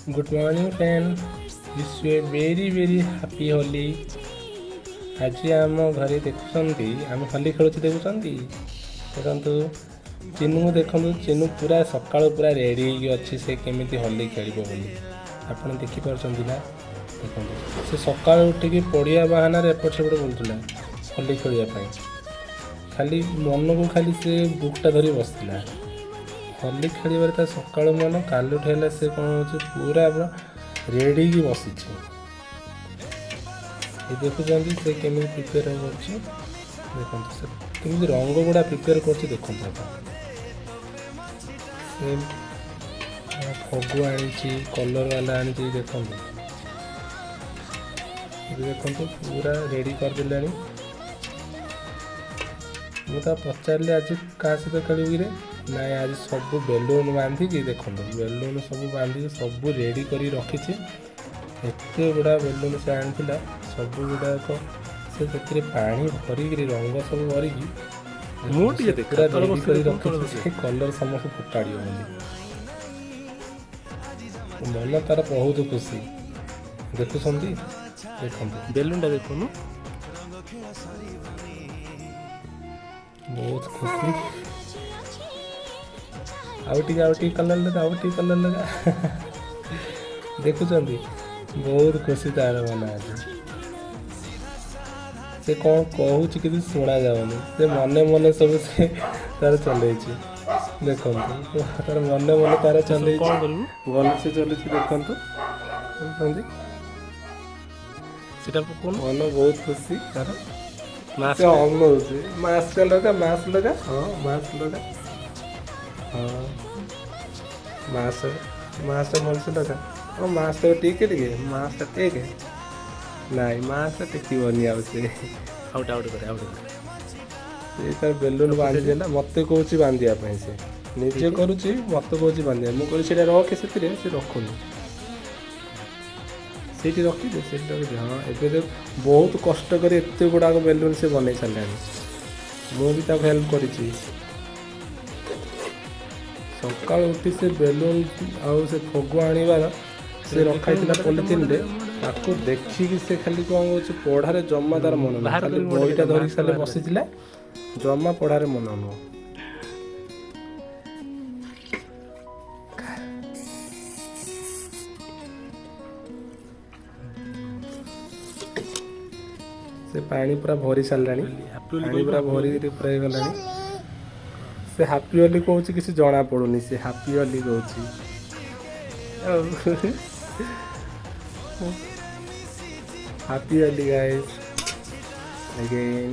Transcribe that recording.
Good morning friend, wish you a very very happy Holi. ଆଜି ଆମ ଘରେ ଦେଖୁଛନ୍ତି, ଆମେ ହୋଲି ଖେଳୁଛୁ। ଦେଖୁଛନ୍ତି, ଦେଖନ୍ତୁ ଚିନୁକୁ ଦେଖନ୍ତୁ। ଚିନୁ ପୁରା ସକାଳୁ ପୁରା ରେଡ଼ି ହେଇକି ଅଛି, ସେ କେମିତି ହୋଲି ଖେଳିବ ବୋଲି। ଆପଣ ଦେଖିପାରୁଛନ୍ତି ନା? ଦେଖନ୍ତୁ, ସେ ସକାଳୁ ଉଠିକି ପଡ଼ିଆ ବାହାନାରେ ଏପଟ ସେପଟ ବୁଲୁଥିଲା ହୋଲି ଖେଳିବା ପାଇଁ। ଖାଲି ମନକୁ ଖାଲି ସେ ବୁକ୍ଟା ଧରି ବସିଥିଲା ହୋଲି ଖେଳିବାରେ। ତା ସକାଳୁ ମନ, କାଲିଠୁ ହେଲା ସେ କ'ଣ ହେଉଛି, ପୁରା ପୁରା ରେଡ଼ି ହେଇକି ବସିଛି। ଏ ଦେଖୁଛନ୍ତି, ସେ କେମିତି ପ୍ରିପେୟାର କରୁଛି ଦେଖନ୍ତୁ। ସେ କେମିତି ରଙ୍ଗ ଗୁଡ଼ା ପ୍ରିପେୟାର କରୁଛି ଦେଖନ୍ତୁ ଆପଣ। ସେ ଫଗୁ ଆଣିଛି, କଲର୍ ବାଲା ଆଣିଛି। ଦେଖନ୍ତୁ, ଏବେ ଦେଖନ୍ତୁ, ପୁରା ରେଡ଼ି କରିଦେଲାଣି। ମୁଁ ତାକୁ ପଚାରିଲି, ଆଜି କାହା ସହିତ ଖେଳିବୁ କିରେ? ନାଇଁ, ଆଜି ସବୁ ବେଲୁନ୍ ବାନ୍ଧିକି, ଦେଖନ୍ତୁ, ବେଲୁନ୍ ସବୁ ବାନ୍ଧିକି ସବୁ ରେଡ଼ି କରି ରଖିଛି। ଏତେ ଗୁଡ଼ା ବେଲୁନ୍ ସେ ଆଣିଥିଲା, ସବୁ ଗୁଡ଼ାକ ସେ ସେଥିରେ ପାଣି ଭରିକିରି, ରଙ୍ଗ ସବୁ ଭରିକି ମୁଁ ଟିକେ ସେ ଦେଖା, ପୁରା ତଳେ ରେଡ଼ି ବସି କରି ଦେଖ, ତଳେ ରଖିଛି। ବସି। ସେ କଲର୍ ସମସ୍ତେ ଫୋପାଡ଼ିବ ବୋଲି ମନ ତାର ବହୁତ ଖୁସି। ଦେଖୁଛନ୍ତି, ଦେଖନ୍ତୁ। ବେଲୁନଟା ଦେଖୁନୁ। ବହୁତ ଖୁସି। ଆଉ ଟିକେ, ଆଉ ଟିକେ କଲର୍ ଲଗା, ଆଉ ଟିକେ କଲର୍ ଲଗା। ଦେଖୁଛନ୍ତି, ବହୁତ ଖୁସି ତାର ମନ ଆଜି। ସେ କ'ଣ କହୁଛି କିଛି ଶୁଣା ଯାଉନି। ସେ ମନେ ମନେ ସବୁ ସେ ତାର ଚଲେଇଛି। ଦେଖନ୍ତୁ, ତାର ମନେ ମନେ ତାର ସବୁ ଚଲେଇଛି। କ'ଣ କରିବୁ? ଭଲସେ ଚଲେଇଛି। ଦେଖନ୍ତୁ, ଦେଖୁଛନ୍ତି। ସେଟା ପକଉନୁ। ମନ ବହୁତ ଖୁସି ତାର। ସେ ମାସ୍କ। ଅନଉଛି। ମାସ୍କ ଲଗା, ମାସ୍କ ଲଗା, ହଁ, ମାସ୍କ ଲଗା, ହଁ, ମାସ୍କ, ମାସ୍କ ଭଲସେ ଲଗା। ହଁ, ମାସ୍କ ଟିକେ ଟିକେ, ମାସ୍କ ଟେକେ। ନାଇଁ, ମାସ୍କ ଟେକିବନି ଆଉ ସେ। ଆଉ ଗୋଟେ କରେ, ଆଉ ଗୋଟେ କରେ। ସେ ତାର ବେଲୁନ ବାନ୍ଧିଦେଲା। ମତେ କହୁଛି ବାନ୍ଧିବା ପାଇଁ। ସେ ନିଜେ କରୁଛି, ମତେ କହୁଛି ବାନ୍ଧିବା। ମୁଁ କହିଲି, ସେଇଟା ରଖେ ସେଥିରେ। ସେ ରଖୁନି। ସେଇଠି ରଖିଦେ, ସେଇଠି ରଖିଦେ। ହଁ, ଏବେ ତ ବହୁତ କଷ୍ଟ କରି ଏତେ ଗୁଡ଼ାକ ବେଲୁନ ସେ ବନେଇ ସାରିଲାଣି। ମୁଁ ବି ତାକୁ ହେଲ୍ପ କରିଛି। ସକାଳୁ ଉଠି ସେ ବେଲୁନ ଆଉ ସେ ଫଗୁ ଆଣିବାର ସେ ରଖା ହେଇଥିଲା ପଲିଥିନରେ, ତାକୁ ଦେଖିକି ସେ ଖାଲି କ'ଣ କହୁଛି, ପଢ଼ାରେ ଜମା ତାର ମନ ନୁହଁ। ବାହାର ଖାଲି କରିବୁ ଗୋଟେ ବହିଟା ଦେଖା, ଧରିକି ମାସ୍କ ଖାଲି ବାହାର କର। ବସିଥିଲା, ଜମା ପଢ଼ାରେ ମନ ନୁହଁ। ସେ ପାଣି ପୁରା ଭରି ସାରିଲାଣି। ହାପି ହୋଲି ପାଣି କହିବୁ, ପୁରା ହାପି ହୋଲି। ଭରିକିରି ପୁରା ହେଇଗଲାଣି। ସେ ହାପି ହୋଲି କହୁଛି, କିଛି ଜଣା ପଡୁନି। ସେ ହାପି ହୋଲି କହୁଛି। ଆଉ happy Holi guys again.